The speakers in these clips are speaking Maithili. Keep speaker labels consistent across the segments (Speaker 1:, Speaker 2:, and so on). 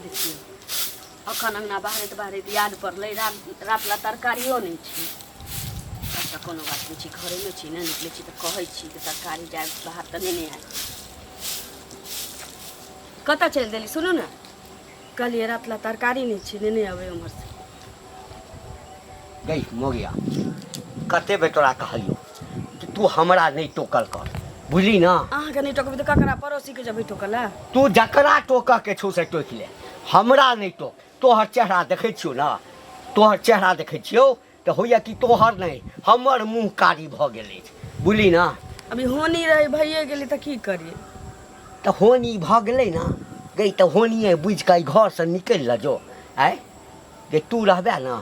Speaker 1: देखियौ, अखन अङ्गना बहारैत बहारैत याद पड़लै, रात रात ला तरकारियो नहि छै। अच्छा, कोनो बात नहि छै, घरेमे छी ने, निकलै छी तऽ कहै छी कि तरकारी जायब बाहर तऽ नेने आयब। कतऽ चलि देली? सुनू ने, कहलियै रात ला तरकारी नहि छै, नेने अबै उम्हरसँ।
Speaker 2: गई मोगिया, कते बेर तोरा कहलियौ कि तू हमरा नहि टोकल कर, बुझली ना?
Speaker 1: अहाँके नहि टोकबै तऽ ककरा, पड़ोसीके जेबै टोकऽ लए?
Speaker 2: तू जकरा टोकऽ के छौ से टोकि ले, हमरा नहि टोक। तोहर चेहरा देखै छियौ ने, तोहर चेहरा देखै छियौ तऽ होइए कि तोहर नहि हमर मुँह कारी भऽ गेल अछि, बुझली ना?
Speaker 1: अभी होनी रहै, भइए गेलै तऽ की करियै?
Speaker 2: तऽ होनी भऽ गेलै ने गई, तऽ होनिए बुझि कऽ एहि घरसँ निकलि ल जो। आँय जे तू रहबे ने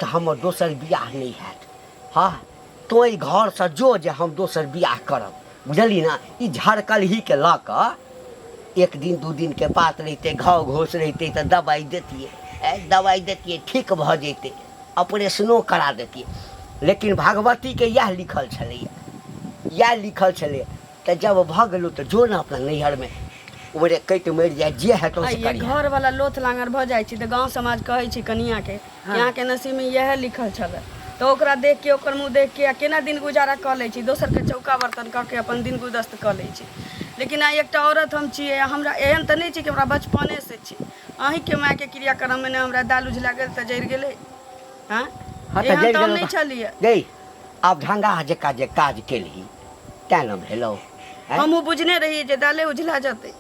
Speaker 2: तऽ हमर दोसर बियाह नहि हैत। हँ, तोँ एहि घरसँ जो जे हम दोसर बियाह करब, बुझलही ने? ई झरकलहीके लऽ कऽ एक दिन दू दिनके बात रहितै, घाव घोस रहितै तऽ दबाइ दैतियै, आँय दबाइ दैतियै, ठीक भऽ जैतै, ऑपरेशनो करा दैतियै। लेकिन भगवतीके इएह लिखल छलैए, इएह लिखल छलैए। तऽ जब भऽ गेलौ तऽ जो ने अपना नैहरमे, उम्हरे कटि मरि जाय, जे हेतौ से
Speaker 1: आइये
Speaker 2: करिहे।
Speaker 1: घर वाला लोथ लांगर भऽ जाइ छै तऽ गाँव समाज कहै छै कनियाके कि अहाँके नसीबमे इएह लिखल छलै, तऽ ओकरा देख के, ओकर मुँह देख के आ केना दिन गुजारा कऽ लै छी। दोसरके चौका बर्तन कऽ के अपन दिन गुदस्त कऽ लै छी। लेकिन आइ एकटा औरत हम छियै, आ हमरा एहन तऽ नहि छै कि हमरा बचपनेसँ छी। अहीँके मायके क्रियाक्रममे ने हमरा दालि उझला गेल तऽ जरि गेलै। हँ।
Speaker 2: हँ, तऽ
Speaker 1: एहन
Speaker 2: जरि
Speaker 1: तऽ हम
Speaker 2: गेलौ
Speaker 1: नहि
Speaker 2: तऽ
Speaker 1: छलियै।
Speaker 2: गै, आब ढंगा जकाँ जे काज केलही तैँ ने भेलौ। आँय?
Speaker 1: हमहूँ बुझने रहियै जे दाले उझला जेतै।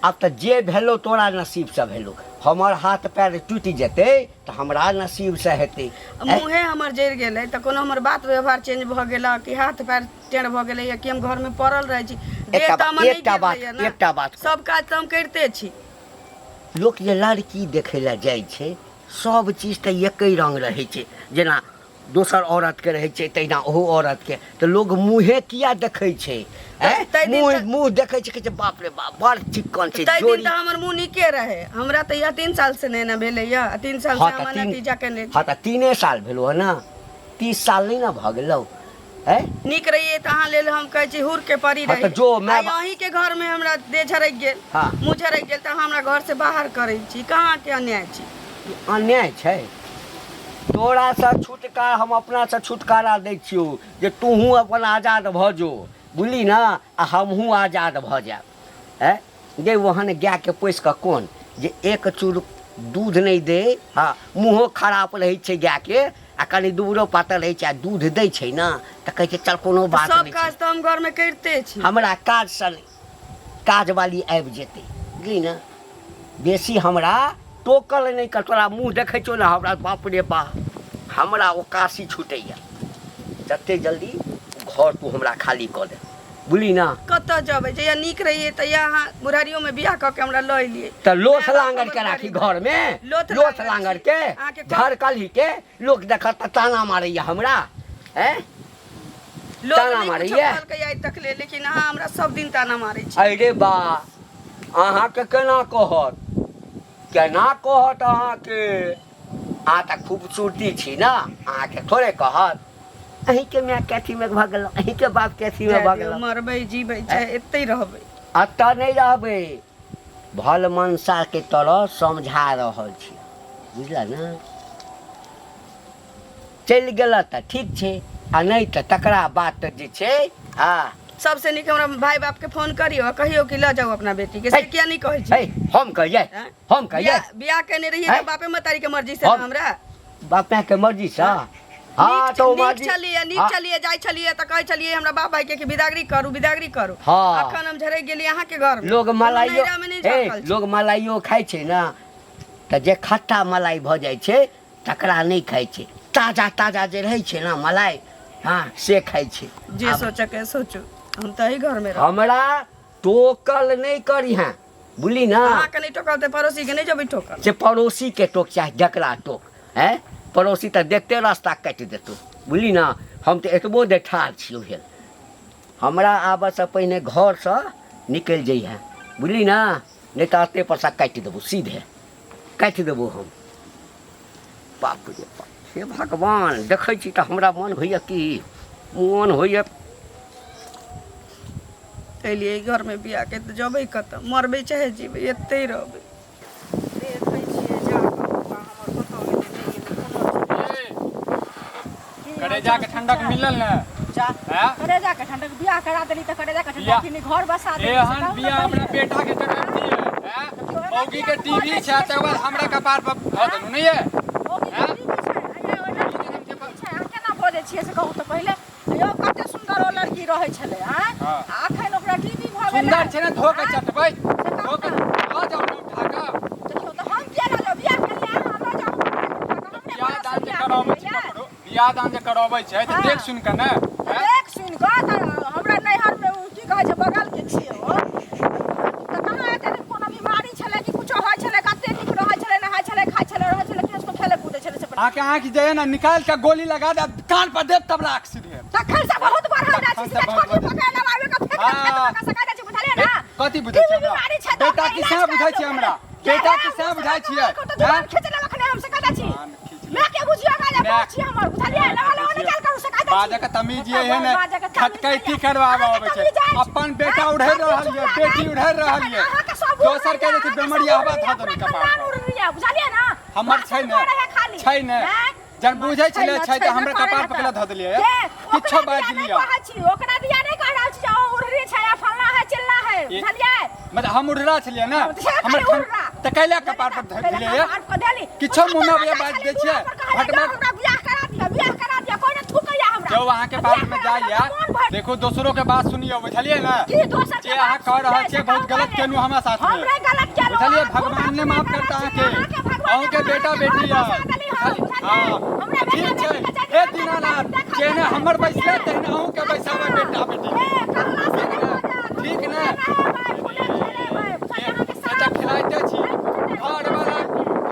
Speaker 2: आब तऽ जे भेलौ तोरा नसीबसँ भेलौ। हमर हाथ पैर टूटि जेतै तऽ हमरा नसीबसँ हेतै। आँय?
Speaker 1: मुँहे हमर जरि गेलै तऽ कोनो हमर बात व्यवहार चेंज भऽ गेल कि हाथ पैर टेढ़ भऽ गेलै या कि हम घरमे पड़ल रहै छी? देह
Speaker 2: एकटा
Speaker 1: तऽ
Speaker 2: बात
Speaker 1: हमर नहि
Speaker 2: एकटा बात
Speaker 1: गिरलैए ने।
Speaker 2: एकटा बात
Speaker 1: सब काज तऽ हम करिते छी।
Speaker 2: लोक जे लड़की देखै लए जाइ छै, सब चीज तऽ एके रङ्ग रहै छै। जेना दोसर औरतके रहै छै तहिना ओहो औरतके। तऽ लोक मुँहे किया देखै छै?
Speaker 1: आँय, ताहि दिन
Speaker 2: मुँह
Speaker 1: तऽ
Speaker 2: मुँह देखै छै, कहै छै बाप रे बाप, बड़ चिक्कन छै।
Speaker 1: ताहि दिन
Speaker 2: जोड़ी
Speaker 1: तऽ हमर मुँह नीके रहै। हमरा तऽ इएह 3 साल से ने एना भेलैए आ 3 साल
Speaker 2: हँ
Speaker 1: से
Speaker 2: तऽ
Speaker 1: हमर
Speaker 2: तीन
Speaker 1: नतीजा केने।
Speaker 2: हँ, तऽ 3 साल भेलौ हँ ने, 30 साल नहि ने भऽ गेलौ? आँय?
Speaker 1: नीक रहियै तऽ अहाँ लेल हम कहै छी हुर के परी
Speaker 2: हँ तऽ
Speaker 1: रही।
Speaker 2: जो माय
Speaker 1: आइ अहीँके घरमे हमरा देह झरकि गेल, मुँह झरकि गेल तऽ अहाँ हमरा घरसँ बाहर करै छी। कहाँके अन्याय छी?
Speaker 2: ई अन्याय छै? तोरासँ छुटका हम अपनासँ छुटकारा दै छियौ जे तूहूँ अपन आजाद भऽ जो, बुझली ने? आ हमहूँ आजाद भऽ जायब। आँय गे, ओहन गायके पोसि कऽ कोन जे एक चूर दूध नहि दै? हँ, मुँहो खराब रहै छै गायके आ कनि दुबरो पातर रहै छै, आ दूध दै छै ने तऽ कहै छै चल कोनो
Speaker 1: तऽ
Speaker 2: बात
Speaker 1: सब
Speaker 2: नहि छै।
Speaker 1: काज तऽ हम घरमे करिते छी।
Speaker 2: हमरा काजसँ नहि, काजवाली आबि जेतै, बुझली ने? बेसी हमरा टोकल नहि कर। तोरा मुँह देखै छौ ने हमरा, बाप रे बा, हमरा ओकासी छूटैए। जते जल्दी घर तू हमरा खाली कऽ दे, बुझली ने?
Speaker 1: कतऽ जेबै? जहिया नीक रहियै तहिया अहाँ बुढ़ारियोमे बियाह कऽ के हमरा लऽ एलियै।
Speaker 2: तऽ लोथ
Speaker 1: माय बाप
Speaker 2: लांगर
Speaker 1: हमर
Speaker 2: के राखी
Speaker 1: गरीब
Speaker 2: घर मे?
Speaker 1: लोथ
Speaker 2: लोथ
Speaker 1: लांगर
Speaker 2: लांगर
Speaker 1: छी
Speaker 2: के
Speaker 1: अहाँके
Speaker 2: झरकलही के लोक देखत तऽ ताना मारैया हमरा, हैं?
Speaker 1: लोग
Speaker 2: ताना
Speaker 1: नहि कुछो
Speaker 2: मारैया।
Speaker 1: कहलकै आइ तक ले, लेकिन अहाँ हमरा सब दिन ताना मारै छी।
Speaker 2: अरे बा, अहाँके केना कहत, केना कहत अहाँके? अहाँ तऽ खूबसूरती छी ने, अहाँके थोड़े कहत। अहीँके मायके अथीमे भऽ गेलहुँ, अहीँके बापके अथीमे
Speaker 1: जाय
Speaker 2: भऽ
Speaker 1: दियौ,
Speaker 2: गेलहुँ।
Speaker 1: मरबै जीबै चाहे एतै रहबै।
Speaker 2: एतऽ नहि रहबै। भल मनसाके तरह समझा रहल छी, बुझल ने? चलि गेलऽ तऽ ठीक छै, आ नहि तऽ तकरा बाद तऽ जे छै, हँ।
Speaker 1: सबसे नीक हमरा भाय बाप के फोन करियौ आ कहियौ कि लऽ जाउ अपना बेटी के। से किया नहि कहै छी?
Speaker 2: हे, हम कहियै?
Speaker 1: आँय?
Speaker 2: हम कहियै?
Speaker 1: बियाह बियाह केने रहियै
Speaker 2: आँय?
Speaker 1: तऽ बापे महतारी के मर्जी से ने हमरा।
Speaker 2: बाप मायके मर्जीसँ? हँ।
Speaker 1: नीक
Speaker 2: तऽ ओ
Speaker 1: नीक
Speaker 2: मर्जी
Speaker 1: छलियै, नीक छलियै, जाइ छलियै तऽ कहै छलियै हमरा बाप भाई के कि बिदागरी करू, बिदागरी करू। अखन हम झरकि गेलियै अहाँके घर मे।
Speaker 2: लोग
Speaker 1: कोनो
Speaker 2: मलाइयो
Speaker 1: नैहरा मे नहि
Speaker 2: हे
Speaker 1: झरकल छी।
Speaker 2: लोग मलाइयो खाइ छै ने तऽ जे खट्टा मलाई भऽ जाइ छै तकरा नहि खाइ छै, ताजा ताजा जे रहै छै ने मलाई, हँ, से खाइ छै।
Speaker 1: जे
Speaker 2: आब
Speaker 1: सोचऽ के सोचू, हम तऽ एहि घर मे रहब।
Speaker 2: हमरा टोकल नहि करिहेँ, बुझली ने?
Speaker 1: अहाँके नहि टोकल तऽ पड़ोसी के नहि जेबै टोकल?
Speaker 2: से पड़ोसी के टोक चाहे जकरा टोक, हैं? पड़ोसी तऽ देखते रास्ता काटि देतौ, बुझली ने? हम तऽ एतबो दे ठाढ़ छियौ भेल। हमरा आबऽसँ पहिने घरसँ निकलि जइहेँ, बुझली ने? नहि तऽ एते पर सँ काटि देबौ, सीधे काटि देबौ हम। बाप रे बाप, हे भगवान, देखै छी तऽ हमरा मन होइए कि मन होइए।
Speaker 1: एलियै घरमे बियाह के तऽ जेबै कतऽ? मरबै चाहे जीबै, एतै रहबै।
Speaker 3: करेजा के ठंडक मिलल ने
Speaker 4: जा
Speaker 3: हैं?
Speaker 4: करेजा के ठंडक बियाह करा देली तऽ करेजा के ठंडक
Speaker 3: बियाह-
Speaker 4: किनी घर बसा देली से
Speaker 3: एहन
Speaker 4: कहू ने
Speaker 3: बियाह
Speaker 4: पहिले।
Speaker 3: हमरा बेटा के करबतियै हैं मौगी के टीवी छै तकर बाद हमरा कपार पर धऽ देलू नहीं ये
Speaker 4: मौगी के
Speaker 3: हैं?
Speaker 4: टीवी छै, आ यौ ओहिना
Speaker 3: ई जनम के
Speaker 4: टीवी छै, अहाँ केना बजै छियै से कहू तऽ पहिले यौ कते सुन्दर ओ लड़की रहै छलै आँय
Speaker 3: हाँ।
Speaker 4: आ अखन ओकरा टीवी भऽ गेलै
Speaker 3: सुंदर छै ने धो के चटबै
Speaker 4: से
Speaker 3: धो के लऽ जाउ ने उठा कऽ
Speaker 4: देखियौ तऽ हम किया लऽ जाउ बियाह केलियै अहाँ लऽ जाउ हमरे
Speaker 3: बियाह
Speaker 4: भरोसे
Speaker 3: दान जे
Speaker 4: बियाह
Speaker 3: करबै छै
Speaker 4: केलियै।
Speaker 3: ककरो बियाह दान जे करबै छै तऽ
Speaker 4: हाँ।
Speaker 3: देख सुन कऽ ने हैं?
Speaker 4: देख सुनि कऽ तऽ हमरा नैहरमे ओ की कहै छै बगलके छियै ओ तऽ कहाँ एते दिन कोनो बीमारी छलै कि कुछो होइ छलै कते नीक रहै छलै नहाय छलै खाइ छलै रहै छलै केस खेलै कूदै छलै से
Speaker 3: अहाँके आँखि जे ने निकालि कऽ गोली लगा दे कान पर देब तब राख सीधे
Speaker 4: तखन से बहुत बढ़ल जाइ छै
Speaker 3: तखन से
Speaker 4: सीधा
Speaker 3: बहुत
Speaker 4: छोटी
Speaker 3: बढ़ल।
Speaker 4: पकड़ लबाबे के फेंक
Speaker 3: हाँ।
Speaker 4: फेंक के सका जाइ छै बुझलियै ना
Speaker 3: कथी बुझै छियै
Speaker 4: टीवी
Speaker 3: हमरा
Speaker 4: बीमारी छै तऽ
Speaker 3: बेटा
Speaker 4: ओकरा
Speaker 3: की
Speaker 4: इलाज
Speaker 3: सएह बुझै
Speaker 4: करा
Speaker 3: छियै हमरा
Speaker 4: लियौ।
Speaker 3: बेटा की सएह बुझै छियै
Speaker 4: तऽ जुबान
Speaker 3: हैं?
Speaker 4: खींच लेलक ने हम सका जाइ छी
Speaker 3: जुबान खींच लेलक।
Speaker 4: मैं के बुझियो गा जे
Speaker 3: मैं-
Speaker 4: छी हमर बुझलियै लगा लगा निकाल करू सका जाइ छी
Speaker 3: बाजऽ के तमीज ये है ने
Speaker 4: बाजऽ के तमीज
Speaker 3: खटकैती
Speaker 4: नहि
Speaker 3: करवाबऽ
Speaker 4: अहाँके
Speaker 3: अबै छै
Speaker 4: तमीज अछि।
Speaker 3: अपन बेटा
Speaker 4: अहाँ
Speaker 3: उढ़ै रहल
Speaker 4: चुप
Speaker 3: ये
Speaker 4: लागल।
Speaker 3: बेटी उढ़ै रहल ये
Speaker 4: अहाँके सब
Speaker 3: दोसर के जे छै
Speaker 4: उड़ैया,
Speaker 3: बेमरिया हवा
Speaker 4: अहाँके
Speaker 3: धऽ
Speaker 4: सब
Speaker 3: देलकै
Speaker 4: उड़ैया,
Speaker 3: कपार
Speaker 4: खानदान
Speaker 3: पर
Speaker 4: उड़ैया, बुझलियै ना
Speaker 3: हमर छै
Speaker 4: भाषण
Speaker 3: ने
Speaker 4: करै है खाली।
Speaker 3: छै ने
Speaker 4: हैं?
Speaker 3: जन बुझै छलै
Speaker 4: ने,
Speaker 3: छै तऽ
Speaker 4: ने,
Speaker 3: हमरा
Speaker 4: करै
Speaker 3: कपार
Speaker 4: है
Speaker 3: पर केला
Speaker 4: तऽ।
Speaker 3: धऽ देलियै
Speaker 4: के?
Speaker 3: किछो
Speaker 4: ओकरा
Speaker 3: बाजि
Speaker 4: दिया नहि
Speaker 3: लिअ
Speaker 4: कहै छी ओकरा दिया नहि कहि रहल छी जे ओ उड़री छै या फल्ला है चिल्ला है
Speaker 3: ई-
Speaker 4: बुझलियै
Speaker 3: मतलब हम उड़रा छलियै ने
Speaker 4: से खाली
Speaker 3: हमर खान
Speaker 4: उड़रा।
Speaker 3: तऽ कैला कपार पर धऽ देलियै
Speaker 4: कपार पर धऽ देली।
Speaker 3: किछो
Speaker 4: ओकरा
Speaker 3: मुँहमे अबैया
Speaker 4: जाइ
Speaker 3: बाजि
Speaker 4: छलै,
Speaker 3: दै छियै
Speaker 4: दुआर पर कहै
Speaker 3: भटमार
Speaker 4: हमरा बियाह करा दिअ बियाह करा दिअ कोइ नहि थूकैया हमरा
Speaker 3: जब अहाँके
Speaker 4: बियाह
Speaker 3: बात में
Speaker 4: करा दिअ
Speaker 3: जाइया
Speaker 4: तऽ मोन भरि
Speaker 3: देखो दोसरो के बात सुनियो बुझलियै ने
Speaker 4: की दोसर के
Speaker 3: जे अहाँ
Speaker 4: बात
Speaker 3: कह रहल
Speaker 4: सुनबै
Speaker 3: छियै
Speaker 4: से
Speaker 3: बहुत
Speaker 4: कहू
Speaker 3: गलत
Speaker 4: पहिले।
Speaker 3: केलहुँ हमरा साथ में
Speaker 4: हमरे गलत केलहुँ
Speaker 3: बुझलियै
Speaker 4: अहाँ खुद
Speaker 3: भगवान ने
Speaker 4: अपने
Speaker 3: माफ
Speaker 4: गलत
Speaker 3: करता
Speaker 4: छी,
Speaker 3: अहाँके
Speaker 4: अहाँके भगवान
Speaker 3: अहूँके
Speaker 4: ने
Speaker 3: बेटा
Speaker 4: अहाँके
Speaker 3: बेटी
Speaker 4: घर
Speaker 3: यऽ
Speaker 4: बसा देली हम, बुझलियै?
Speaker 3: हँ
Speaker 4: हमरा
Speaker 3: ठीक
Speaker 4: बेटा
Speaker 3: छै
Speaker 4: बेटी के
Speaker 3: हे
Speaker 4: जाति
Speaker 3: दीनानाथ
Speaker 4: देखल
Speaker 3: जेहने
Speaker 4: जाइत
Speaker 3: हमर बैसले
Speaker 4: बुझलियै?
Speaker 3: तेहने अहूँके बैसाबै बेटा बेटी
Speaker 4: ए, कहला से नहि हो जायत।
Speaker 3: ठीक ने
Speaker 4: नहेबै, फूले खेलेबै, बुझलियै? अहाँके
Speaker 3: से तऽ
Speaker 4: साफ
Speaker 3: खिलाइते छी
Speaker 4: नहि बुझतै।
Speaker 3: घर वाला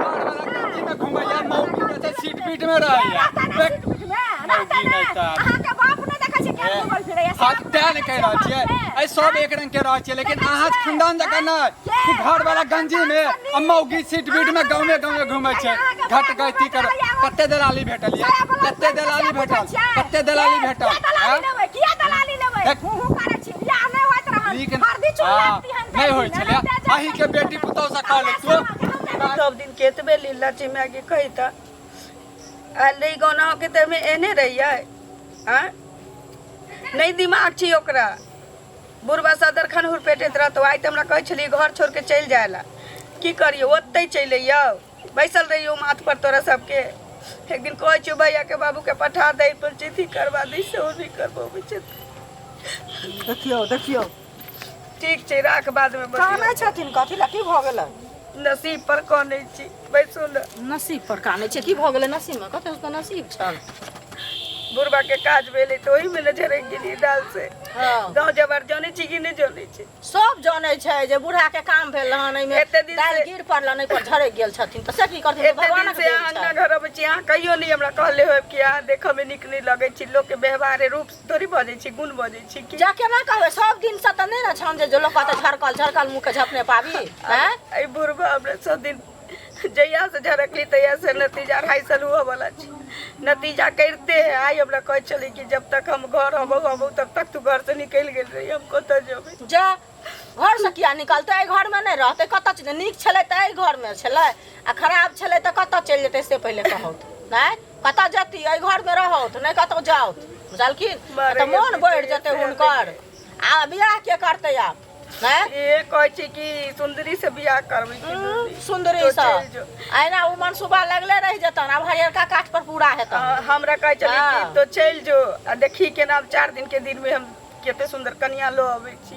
Speaker 3: घर वाला गंजी में घुमैया मौगी जे छै सीट पीट में रहैया
Speaker 4: रहता ने सीट पीट में, रहता
Speaker 3: मौगी
Speaker 4: ने।
Speaker 3: नहि तऽ।
Speaker 4: अहाँके बाप नहि देखै छै केहन घुमल फिरैया, से
Speaker 3: हँ
Speaker 4: बाप
Speaker 3: तें
Speaker 4: नहि
Speaker 3: ने
Speaker 4: देखै
Speaker 3: कहि
Speaker 4: छै
Speaker 3: रहल छियै
Speaker 4: बापके।
Speaker 3: एहि सब एक रंग के रहै छियै लेकिन
Speaker 4: देखै
Speaker 3: अहाँ
Speaker 4: छियै?
Speaker 3: खानदान जकाँ नहि
Speaker 4: के?
Speaker 3: कि घर वाला गंजी में आ मौगी सीट बीट में गाँवे गाँवे घुमै छै घट गैती कर कते दलाली भेटल ये
Speaker 4: साया ब्लाउज
Speaker 3: कते
Speaker 4: पहिर कऽ
Speaker 3: दलाली
Speaker 4: से बुझै
Speaker 3: भेटल
Speaker 4: छियै?
Speaker 3: कते दलाली
Speaker 4: के?
Speaker 3: भेटल
Speaker 4: किया दलाली
Speaker 3: आँय?
Speaker 4: लेबै? किया दलाली लेबै?
Speaker 3: देख।
Speaker 4: हूँ हूँ करै छी, बियाह नहि होइत रहल।
Speaker 3: नीक
Speaker 4: हरदी चून
Speaker 3: हँ,
Speaker 4: लागती हन
Speaker 3: नहि होइ
Speaker 4: ताहि दिन,
Speaker 3: छलै
Speaker 4: एनाहिते जाइ
Speaker 3: अहीं के
Speaker 4: छलखिन
Speaker 3: बेटी पुतहु से कह
Speaker 4: हमरा
Speaker 3: लेतु
Speaker 4: समाज,
Speaker 1: सब दिन के एतबे लीला छै मायके कही तऽ आयल रही गाना के तऽ एहिमे एहने रहियै आँय नहि दिमाग छै ओकरा बुढ़बा सदरखन हुरपेटैत रहतौ आइ तऽ हमरा कहै छलियै घर छोड़ि कऽ चलि जाय लए की करियौ ओतहि चलि अइयौ बैसल रहियौ माथ पर तोरा सबके एक दिन कहै छियौ भैयाके बाबूके पठा दै पंचैती करबा दै सेहो नहि करबबै छै
Speaker 4: देखियौ देखियौ
Speaker 1: ठीक छै राख बादमे
Speaker 4: कानै
Speaker 1: बतियौ
Speaker 4: छथिन कथी लए की भऽ गेलै
Speaker 1: नसीब पर कनै छी बैसू ने
Speaker 4: नसीब पर कानै छै की भऽ गेलै नसीबमे कतऽ तऽ नसीब छल
Speaker 1: बुढ़बा के काज भेलै तऽ ओहिमे ने झरकि गेलियै दाल से
Speaker 4: हँ
Speaker 1: गाँव जवार जनै छी कि नहि जनै छी
Speaker 4: सब जानै छै जे बूढ़ा के काम भेल हन एहिमे
Speaker 1: एते दिन से-
Speaker 4: दालि गिर पड़लन एहि पर झरकि गेल छथिन तऽ से की करथिन
Speaker 1: एते दिन
Speaker 4: भगवानक
Speaker 1: से
Speaker 4: देल
Speaker 1: अहाँ अंगना
Speaker 4: छै
Speaker 1: घर अबै छी अहाँ कहियो नहि हमरा कहले होयब कि अहाँ देखऽ मे नीक नहि लगै छी लोकके व्यवहारे रूप थोड़ी बजै छी गुण बजै छी की
Speaker 4: जा केना कहबै सब दिन से तऽ नहि ने छन जे लोक कहतै झरकल झरकल मुँह के झपने पाबी हैं
Speaker 1: एहि बुढ़बा हमरा सब दिन जहिया से झरकली तहिया से नतीजा 2.5 साल हुअ वाला छै नतीजा करिते है आइ हमरा कहै छलै कि जब तक हम घर अबौ अबौ तब तक तू घर से निकलि गेल रही हम कतऽ जेबै
Speaker 4: जा घर से किया निकलतै एहि घरमे नहि रहतै कतऽ चलि नीक छलै तऽ एहि घरमे छलै आ खराब छलै तऽ कतऽ चलि जेतै से पहिले कहौत नहि कतऽ जेती एहि घरमे रहौत नहि कतौ जाउत बुझलखिन तऽ मोन बढ़ि जेतै हुनकर आ बियाह के करतै आब नहि
Speaker 1: इहे कहै छी कि सुन्दरी से बियाह करबै कि दुनू।
Speaker 4: सुन्दरी
Speaker 1: तो
Speaker 4: से
Speaker 1: चलि जो।
Speaker 4: अहिना ओ मनसूबा लगले रहि जेतन आब हरियरका काठ पर पूरा हेतन
Speaker 1: हमरा कहै छलै कि
Speaker 4: हँ।
Speaker 1: तो चलि जो आ देखी केना 4 दिन के दिन में हम कते सुन्दर कनिया लो अबै छी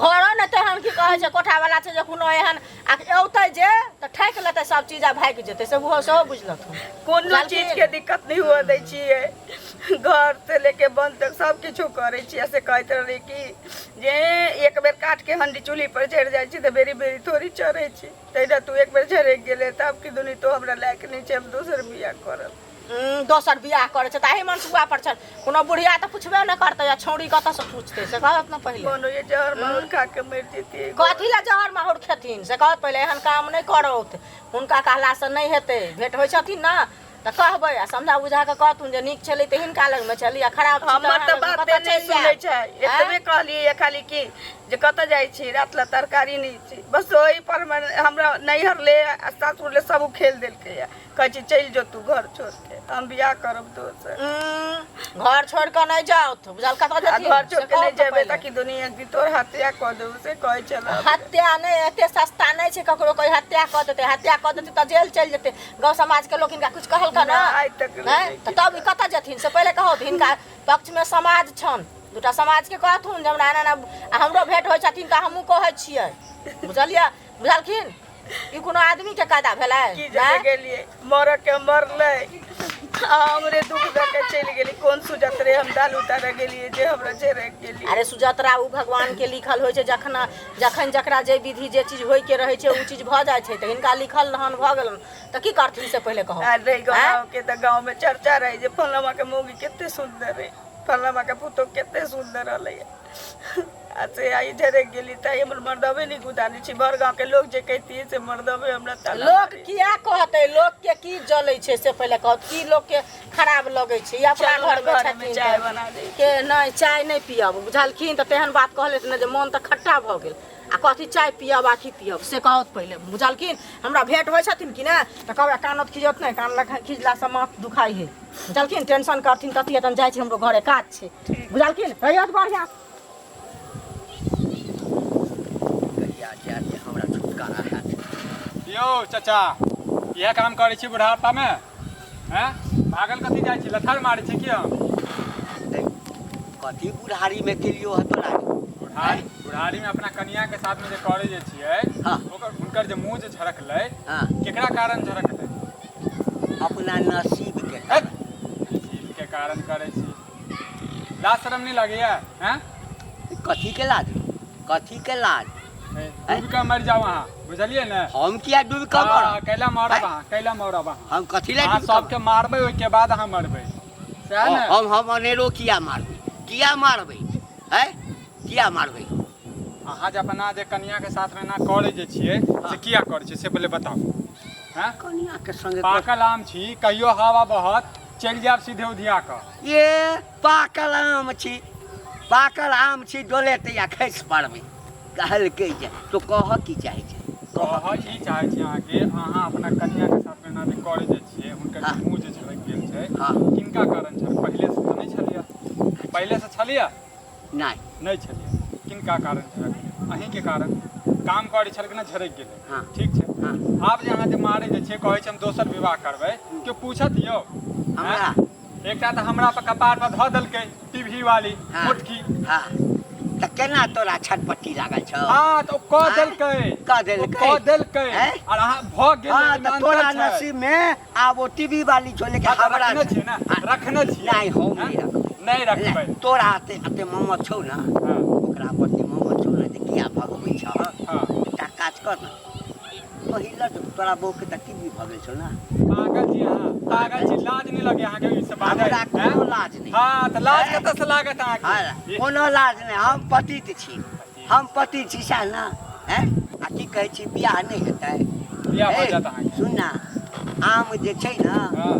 Speaker 4: घरो ने तेहन की कहै छै कोठा वाला छै जे कोनो एहन आ औतै जे तऽ ठकि लेतै सब चीज आ भागि जेतै से ओहो सेहो बुझि लेथुन
Speaker 1: कोनो
Speaker 4: बुझलखिन?
Speaker 1: चीज के दिक्कत नहीं हुआ दै छियै घर से लेके बन तक सब किछु करै छियै से कहैत रहलै कि जे एक बेर काट के हंडी चूल्ही पर चढ़ि जाइ छी तऽ बेरी बेरी थोड़ी चढ़ै छी तहिना तू एक बेर झरकि गेलै तऽ आब कि दुनी तो हमरा लायक नहि छै हम दोसर बियाह करब
Speaker 4: दोसर बियाह करै छै ताहि मनसुआ पर छै कोनो बुढ़िया तऽ पुछबे नहि करतै आ छौड़ी कतऽसँ पुछतै से कहत ने पहिले
Speaker 1: कोनो ये जहर माहुर खा के मरि जेतियै
Speaker 4: कथी लए जहर माहुर खेथिन से कहत पहिले एहन काम नहि करौत हुनका कहलासँ नहि हेतै भेट होइ छथिन ने तऽ कहबै आ समझा बुझा कऽ कहथुन जे नीक छलै तऽ हिनका लगमे छली आ खराब छी
Speaker 1: हमर
Speaker 4: अहाँ
Speaker 1: तऽ
Speaker 4: लगमे
Speaker 1: बाते
Speaker 4: कतऽ
Speaker 1: नहि
Speaker 4: चलि
Speaker 1: सुनै
Speaker 4: जायब
Speaker 1: छै एतबे कहलियै खाली कि जे कतऽ जाइ छी रात ला तरकारी नहि छै बस ओहि पर हमरा नैहर ले आ सासुर ले सब उखेल देलकै या कहै छै चलि जो तू घर छोड़ के हम बियाह करब दोसर।
Speaker 4: घर छोड़ कऽ नहि जाउ बुझल कतऽ
Speaker 1: आ
Speaker 4: जेथिन
Speaker 1: घर छोड़
Speaker 4: से
Speaker 1: के
Speaker 4: कहू
Speaker 1: नहि
Speaker 4: तऽ
Speaker 1: जेबै
Speaker 4: पहिले।
Speaker 1: तऽ कि दुनिया की तोर हत्या कऽ देबौ से कहै छलै।
Speaker 4: हत्या नहि एते सस्ता नहि छै ककरो कोई हत्या कऽ देतै हत्या कऽ देतै तऽ जेल चलि जेतै गाँव समाज के लोक हिनका किछु कहलकन
Speaker 1: नहि, आइ तक नहि
Speaker 4: नहि तऽ तब ई कतऽ जेथिन से पहिले कहू तऽ हिनका पक्षमे समाज छनि दूटा समाजके कहथुन जे हमरा एना एना आ हमरो भेंट होइ छथिन तऽ हमहूँ कहै छियै बुझलियै बुझलखिन ई कोनो आदमीके कायदा भेलै
Speaker 1: की जगह गेलियै मरऽ के मरलै आ हमरे दुख दऽ के चलि गेली कोन सुजत रे हम दाल उतारऽ गेलियै जे हमरा झरकि गेली।
Speaker 4: अरे सुजतरा ओ भगवानके लिखल होइ छै जखन जखन जकरा जे विधि जे चीज होइके रहै छै ओ चीज भऽ जाइ छै तऽ हिनका लिखल रहन भऽ गेलन तऽ की करथिन से पहिले कहू
Speaker 1: आयल रहै गाँव के तऽ गाँव में चर्चा रहै जे फलामा के मौगी कते सुंदर है फलामा के पुतोह कते सुंदर रहलै आ से आइ झरकि गेली तऽ हमर मर्दबे नहि गुदानै छै भर गाँव के लोग जे कहितियै से मर्दबे हमरा ताना
Speaker 4: लोक
Speaker 1: मारै।
Speaker 4: किया कहतै लोक के की जलै छै से पहिले कहत की लोक के खराब लगै छै ई अपना
Speaker 1: चलू
Speaker 4: घर मे
Speaker 1: घरमे
Speaker 4: छथिन
Speaker 1: चाय
Speaker 4: तऽ
Speaker 1: बना दै
Speaker 4: के नहि चाय नहि पियब बुझलखिन तऽ तेहन बात कहलथि ने जे मोन तऽ खट्टा भऽ गेल आ कथी चाय पियब आ की पियब से कहत पहिले बुझलखिन हमरा भेंट होइ छथिन कि नहि तऽ कहबै कानत खिजत नहि कान लग खिजलासँ माथ दुखाइ हइ बुझलखिन टेंशन करथिन तथी तहन जाइ छी हमरो घरे काज छै बुझलखिन रहियौ तऽ बढ़िआँ।
Speaker 2: कहिया जायत जे हमरा छुटकारा हैत।
Speaker 3: यौ चाचा इएह काम करै छी बुढ़ापामे हैं भागल कथी जाइ छी लथार मारै छी की हम?
Speaker 2: कथी बुढ़ारीमे केलियो है तोरा?
Speaker 3: बुढ़ारी बुढ़ारी में अपना कनिया के साथ में जे करे जे छियै
Speaker 2: हाँ।
Speaker 3: ओकर हुनकर जे मुंह जे झरकलै
Speaker 2: हाँ।
Speaker 3: केकरा कारण झरकलै?
Speaker 2: अपना नसीब के।
Speaker 3: हट! नसीब के कारण करै छी। लाज शरम नहीं लगैया हैं?
Speaker 2: कथी के लाज? कथी के लाज?
Speaker 3: डूबि कऽ मरि जाउ अहाँ बुझलियै ने?
Speaker 2: हम किया डूबि कऽ मरब?
Speaker 3: कैला मरब अहाँ कैला मरब अहाँ?
Speaker 2: हम कथी लए
Speaker 3: अहाँ
Speaker 2: डूबि कऽ
Speaker 3: सबके मारबै ओहिके बाद अहाँ मरबै सएह ने?
Speaker 2: हम अनेरो किया मारबै? किया मारबै? हैं किया मारबै?
Speaker 3: अहाँ जे अपना जे कनिया के साथ में एना करै जे छियै से किया करै छियै से पहिले बताउ। हैं
Speaker 2: कनिया के संगे
Speaker 3: पाकल आम छी कहियो हवा बहत चलि जायब सीधे उधिया कऽ।
Speaker 2: ये पाकल आम छी पाकल आम छी डोले तऽ या खसि पड़बै कहलकै जे तो कहऽ की चाहै छै?
Speaker 3: कहऽ ई चाहै छी अहाँके अहाँ अपना कनिया के साथ में एना जे करै जे छियै हुनकर जे मुँह जे झरकि गेल छै
Speaker 2: हाँ।
Speaker 3: किनका कारण छल? पहिले से तऽ नहि छलियै? पहिले से छलियै?
Speaker 2: नहि
Speaker 3: नहि छलियै। किनका कारण झरकि गेलै? अहीँके कारण। काम करै छलखिन हँ झरकि गेलै।
Speaker 2: हाँ।
Speaker 3: ठीक छै।
Speaker 2: हाँ।
Speaker 3: आब जे अहाँ जे मारै जे छियै कहै छै हम दोसर विवाह करबै केओ पूछत यौ?
Speaker 2: हमरा?
Speaker 3: एकटा तऽ हमरा पर कपार पर धऽ देलकै टीवी वाली
Speaker 2: हाँ।
Speaker 3: मोटकी।
Speaker 2: हाँ तऽ केना तोरा छटपट्टी लागल छौ?
Speaker 3: हाँ तऽ ओ कऽ
Speaker 2: आँय?
Speaker 3: देलकै।
Speaker 2: कऽ देलकै?
Speaker 3: ओ कऽ देलकै।
Speaker 2: आँय?
Speaker 3: आर अहाँ भऽ गेल
Speaker 2: हाँ, तऽ
Speaker 3: ईमानदार
Speaker 2: तोरा
Speaker 3: छै।
Speaker 2: नसीब में आब ओ टीवी वाली छौ लेकिन
Speaker 3: हाँ, तऽ
Speaker 2: हमरा
Speaker 3: रखने छियै ने
Speaker 2: हाँ।
Speaker 3: रखने छियै।
Speaker 2: नहि हम
Speaker 3: हाँ?
Speaker 2: नहि रखबै।
Speaker 3: नहि रखबै।
Speaker 2: ले, तोरा एते एते ममत छौ ने
Speaker 3: हाँ।
Speaker 2: ओकरा प्रति ममत छौ ने जे किया भगबै छह?
Speaker 3: हाँ।
Speaker 2: एकटा काज कर ने पहिला तो तोरा बहू के तऽ टीवी भऽ गेल छौ ने।
Speaker 3: पागल छी अहाँ पागल छी लाज नहि लगै अहाँके ई सब बाजै?
Speaker 2: हमरा कोनो लाज नहि।
Speaker 3: हाँ तऽ लाज कतऽ से लागत अहाँके?
Speaker 2: हाँ, कोनो लाज नहि हम पतित छी हम पतित छी सएह ने। हैं आ की कहै छी बियाह नहि हेतै?
Speaker 3: बियाह भऽ जायत अहाँके।
Speaker 2: सुन ना आम जे छै ने
Speaker 3: हाँ।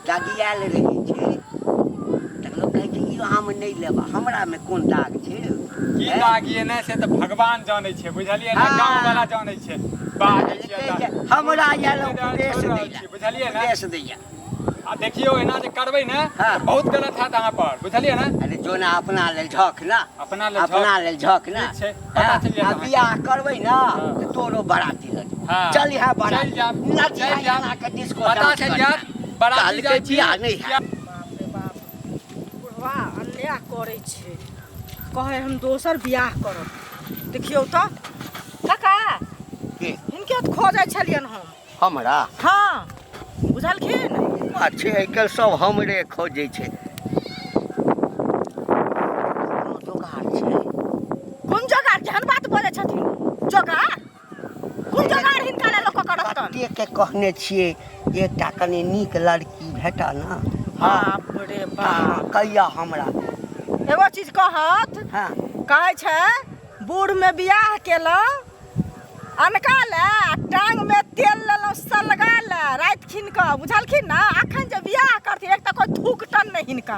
Speaker 2: दागियाल रहै छै तऽ लोक कहै छै ई आम नहि लेबा हमरामे कोन दाग छै?
Speaker 3: की दाग ये नहि से तऽ भगवान जानै छै बुझलियै ने
Speaker 2: हाँ।
Speaker 3: गाँव वाला जानै छै बाजै छियै तऽ।
Speaker 2: हमरा आयल
Speaker 3: छोड़ि
Speaker 2: उपदेश
Speaker 3: रहल
Speaker 2: दैया
Speaker 3: छी, बुझलियै ने?
Speaker 2: उपदेश दैया।
Speaker 3: आ देखियौ एना जे करबै ने
Speaker 2: हाँ।
Speaker 3: तऽ बहुत गलत हैत अहाँ पर बुझलियै ने?
Speaker 2: अरे जो ना अपना लेल झक ना
Speaker 3: अपना लेल झक।
Speaker 2: अपना लेल झक ना।
Speaker 3: ठीक छै, पता
Speaker 2: हाँ,
Speaker 3: चलि जायत
Speaker 2: आ
Speaker 3: अहाँके।
Speaker 2: बियाह करबै ना
Speaker 3: हाँ।
Speaker 2: तऽ तोरो बराती लऽ जेबौ।
Speaker 3: हाँ।
Speaker 2: चल यहाँ बराती।
Speaker 3: चलि जायब,
Speaker 2: नचिहा
Speaker 3: चलि जायब।
Speaker 2: एना के डिस्को
Speaker 3: पता
Speaker 2: डांस
Speaker 3: चलि
Speaker 2: करिहा।
Speaker 3: जायत, बराती
Speaker 2: कहलकै
Speaker 3: जाइ छी।
Speaker 2: बियाह नहि हैत।
Speaker 4: बाप रे बाप बुढ़वा अन्याय करै छै कहै हम दोसर बियाह करब। देखियौ तऽ काका
Speaker 2: के?
Speaker 4: हिनके तऽ खोजै छलियनि हम।
Speaker 2: हमरा?
Speaker 4: हाँ बुझलखिन?
Speaker 2: अच्छे आइ काल्हि सब हमरे खोजै छै। कोनो जोगाड़ छै?
Speaker 4: कोन जोगाड़? केहन बात बजै छथिन? जोगाड़? कोन जोगाड़ हिनका लेल लोक करतन?
Speaker 2: कतेक के कहने छियै एकटा कनि नीक लड़की भेटल ने।
Speaker 4: बाप रे बाप
Speaker 2: कहिया हमरा
Speaker 4: एगो चीज कहत।
Speaker 2: हाँ।
Speaker 4: कहै छै बूढ़ में बियाह केलहुँ अनका ले आ टांग में तेल लेलहुँ सलगा ले राति खिन कऽ बुझलखिन ने? अखन जे बियाह करथिन एक तऽ कोइ थूक टन नहि हिनका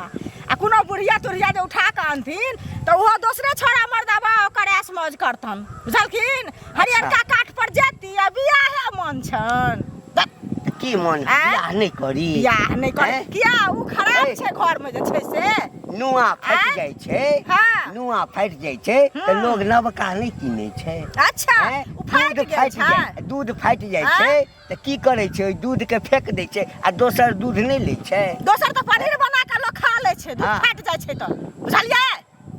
Speaker 4: आ आ कोनो बुढ़िया तुढ़िया जे उठा कऽ अनथिन तऽ ओहो दोसरे छोड़ा मर्दाबा ओकर ऐश मौज करतन बुझलखिन हरियरका काठ पर जेती आ बियाहे मन छन
Speaker 2: तऽ की मन
Speaker 4: आँय?
Speaker 2: बियाह नहि करी
Speaker 4: बियाह नहि कर
Speaker 2: आँय?
Speaker 4: किया ओ खराब
Speaker 2: ऐ।
Speaker 4: छै घर में जे छै से
Speaker 2: नुआ फाटि
Speaker 4: आँय?
Speaker 2: जाइ छै
Speaker 4: हाँ।
Speaker 2: नुआ फाटि जाइ छै तऽ
Speaker 4: हम्म।
Speaker 2: लोग नवका नहि किनै छै
Speaker 4: अच्छा
Speaker 2: आँय?
Speaker 4: ओ फाटि
Speaker 2: दूध
Speaker 4: गेल
Speaker 2: फाटि
Speaker 4: छै
Speaker 2: जाइ दूध फाटि जाइ
Speaker 4: आँय?
Speaker 2: छै तऽ की करै छै ओहि दूधके फेक दै छै आ दोसर दूध नहि लै छै
Speaker 4: दोसर तऽ पनीर बना कऽ लोक खा लै छै दूध
Speaker 2: हाँ।
Speaker 4: फाटि जाइ छै तऽ बुझलियै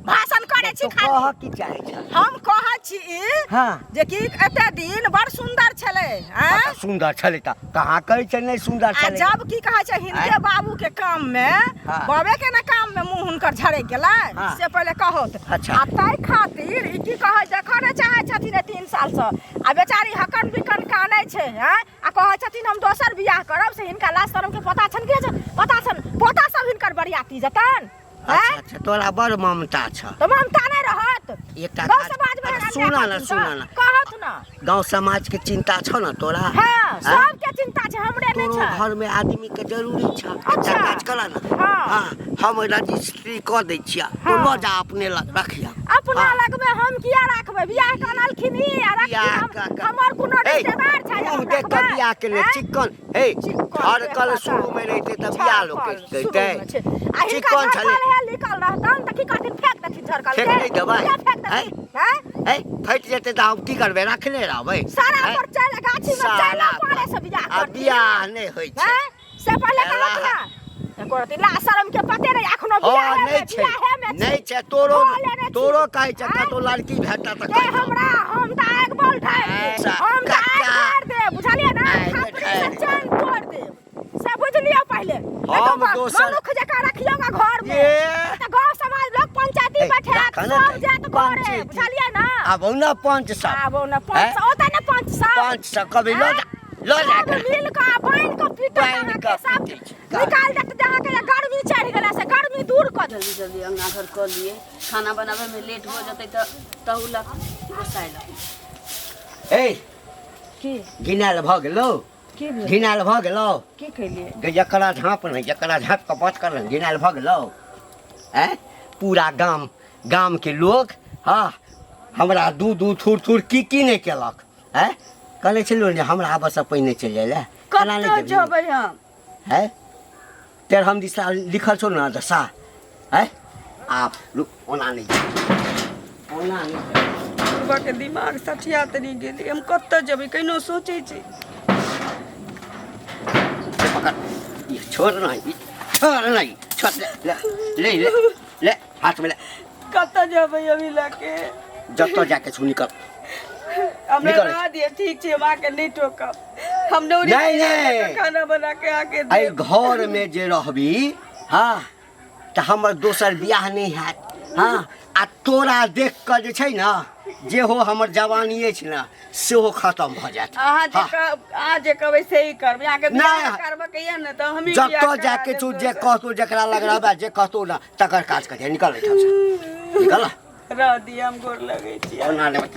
Speaker 4: भाषण करै छी
Speaker 2: तो
Speaker 4: खाली
Speaker 2: कहऽ की चाहै छ
Speaker 4: हम कहै छी ई
Speaker 2: हाँ
Speaker 4: जे कि एते दिन बड़ सुन्दर छलै आँय?
Speaker 2: अच्छा, सुन्दर छलै तऽ कहाँ कहै छै नहि सुन्दर
Speaker 4: आ
Speaker 2: छलै
Speaker 4: जब की कहै छै हिनके
Speaker 2: आँय?
Speaker 4: बाबू के काम में
Speaker 2: हाँ।
Speaker 4: बाबे के ने काम में मुंह हुनकर झड़क गेलै
Speaker 2: हाँ।
Speaker 4: से पहिले कहत
Speaker 2: अच्छा।
Speaker 4: आ ताहि खातिर ई की कहै देखऽ ने चाहै छथिन एहि 3 साल से आ बेचारी हकन बिकन कानै छै आँय? आ कहै छथिन हम दोसर बियाह करब से हिनका लाज शरम के पता छनि कि नहि छनि? पता छनि पोता सब हिनकर बरियाती जतन
Speaker 2: अच्छा
Speaker 4: आँय?
Speaker 2: अच्छा तोरा बड़ ममता छ
Speaker 4: तऽ ममता नहि रहत
Speaker 2: एकटा
Speaker 4: गाँव
Speaker 2: काज-
Speaker 4: समाज में
Speaker 2: अच्छा, सुनऽ ने, सुनऽ ने।
Speaker 4: कहत ना
Speaker 2: गाँव समाज के चिंता छ ने तोरा
Speaker 4: हाँ
Speaker 2: आँय?
Speaker 4: सबके चिंता छै हमरे नहि
Speaker 2: तोरो
Speaker 4: छै
Speaker 2: घर में आदमी के जरूरी छ एकटा
Speaker 4: अच्छा।
Speaker 2: काज कर ने
Speaker 4: हाँ।
Speaker 2: हाँ हम रजिस्ट्री कऽ दै छियै तो
Speaker 4: हाँ।
Speaker 2: लऽ जा अपने लग रखिया
Speaker 4: अपना
Speaker 2: हाँ।
Speaker 4: लगमे हम किया राखबै बियाह के अनलखिन ई आ रखथिन
Speaker 2: बियाह
Speaker 4: हम हमर कोनो
Speaker 2: ए,
Speaker 4: रिश्तेदार छै जे
Speaker 2: मुँह
Speaker 4: हम
Speaker 2: देख कऽ
Speaker 4: रखबै
Speaker 2: बियाह केने
Speaker 4: आँय?
Speaker 2: चिक्कन हे
Speaker 4: चिक्कन
Speaker 2: झरकल
Speaker 4: देखता।
Speaker 2: शुरू में रहिते तऽ बियाह लोक
Speaker 4: झरकल
Speaker 2: करितै
Speaker 4: शुरूमे छै। आ हिनका
Speaker 2: चिक्कन छलै
Speaker 4: झरकल हे लिखल रहतन तऽ की करथिन फेंक देथिन झरकल
Speaker 2: फेंक
Speaker 4: के
Speaker 2: नहि देबै।
Speaker 4: किया फेंक देथिन आँय?
Speaker 2: ए फटि जेतै तऽ हम की करबै रखने रहबै
Speaker 4: सारा
Speaker 2: आँय?
Speaker 4: पर चल गाछी में
Speaker 2: सारा
Speaker 4: चला
Speaker 2: पर।
Speaker 4: पारे से बियाह
Speaker 2: आ
Speaker 4: करथिन
Speaker 2: बियाह नहि होइ छै
Speaker 4: आँय? से पहिले कहत
Speaker 2: एला।
Speaker 4: ना एको रति ला शरम के पते नहीं अखनो
Speaker 2: हँ
Speaker 4: बियाहे
Speaker 2: नहि
Speaker 4: में
Speaker 2: छै
Speaker 4: बियाहे में छी।
Speaker 2: नहि छै तोरो
Speaker 4: धो लेने छी।
Speaker 2: तोरो कहै छै
Speaker 4: आँय?
Speaker 2: कतौ लड़की भेटत तऽ
Speaker 4: के
Speaker 2: कहियौ।
Speaker 4: हमरा हम तऽ आगि बल ढारि देब
Speaker 2: ऐसा,
Speaker 4: हम तऽ आगि
Speaker 2: कक्का।
Speaker 4: ढारि देब बुझलियै ना
Speaker 2: आगि
Speaker 4: थापड़ी
Speaker 2: ढारि
Speaker 4: से
Speaker 2: देब।
Speaker 4: चैन तोड़ि देब से बुझलियौ पहिले नहीं
Speaker 2: हम
Speaker 4: तो
Speaker 2: दोसर-
Speaker 4: मनुख जकाँ रखियौ गा घर में
Speaker 2: ए।
Speaker 4: तऽ गाँव समाज लोग पंचायती
Speaker 2: ए,
Speaker 4: बैठे
Speaker 2: राखऽ ने
Speaker 4: सब
Speaker 2: तऽ
Speaker 4: जायत घरे
Speaker 2: पंचायती।
Speaker 4: बुझलियै ना
Speaker 2: आबौ ने पंच सब
Speaker 4: आबो ने
Speaker 2: हैं?
Speaker 4: 500 ओतऽ ने 500
Speaker 2: पंच सब कभी लऽ जा लऽ जा
Speaker 4: सब मिल कऽ बान्हि कऽ पीटत
Speaker 2: बान्हि
Speaker 4: अहाँके
Speaker 2: कऽ
Speaker 4: सब
Speaker 2: पीटै छै।
Speaker 4: निकाल देत जे अहाँके जे गर्मी चढ़ि गेला से गर्मी दूर कऽ देत
Speaker 1: जल्दी जल्दी अंगना घर कऽ लिए खाना बनाबैमे लेट हो जेतै तऽ तहू लए गोसाइ लए
Speaker 2: ए
Speaker 1: की
Speaker 2: घिनायल भऽ गेलौ
Speaker 1: की भेल
Speaker 2: घिनायल भऽ गेलौ
Speaker 1: की केलियै
Speaker 2: गे जकरा झाँप नहि जकरा झाँप कऽ बात कर ने घिनायल भऽ गेलौ आँय पूरा गाम गामके लोक हँ हमरा दू दू थूर थूर की की नहि केलक आँय कहने छलियौ ने हमरा आबऽसँ पहिने चलि जाइ लए केना नहि
Speaker 1: कतऽ
Speaker 2: जेबही
Speaker 1: जेबै हम
Speaker 2: है तेरहम दिशा लिखल छौ ने दशा है आप रुक ओना नहि जा। ओना नहि जा।
Speaker 1: बुढ़बा के दिमाग सठिया तनी गेलै हम कतऽ जेबै कहिनो सोचै छी
Speaker 2: ले पकड़ ई छोड़ नहीं ई छोड़ नहीं छोड़ ले ले ले ले ले हाथ में ले
Speaker 1: कतऽ जेबै अभी लऽके
Speaker 2: जतऽ जाके छू निकल
Speaker 1: हमरा
Speaker 2: निकल।
Speaker 1: रह दिअ ठीक छै हम आके नहि टोकब हम नौरी
Speaker 2: नहीं, नहीं।
Speaker 1: खाना बना के आके
Speaker 2: एहि
Speaker 1: देब
Speaker 2: घरमे जे रहबी हँ तऽ हमर दोसर बियाह नहि हैत हँ आ तोरा देख कऽ जे छै ने जेहो हमर जवानी अछि ने सेहो खतम भऽ जायत
Speaker 1: अहाँ जे
Speaker 2: हँ।
Speaker 1: कहब अहाँ जे कहबै से ही करबै अहाँके बियाह
Speaker 2: नहि।
Speaker 1: करबऽ के यऽ ने तऽ हमही बियाह
Speaker 2: जतऽ
Speaker 1: करा
Speaker 2: जाके
Speaker 1: देब
Speaker 2: छौ जे
Speaker 1: दोसर।
Speaker 2: कहतौ जकरा लग रहबै जे कहतौ ने तकर काज करिहे निकल एहिठामसँ निकल
Speaker 1: रह दिअ हम गोर लगै छी
Speaker 2: ओना नहि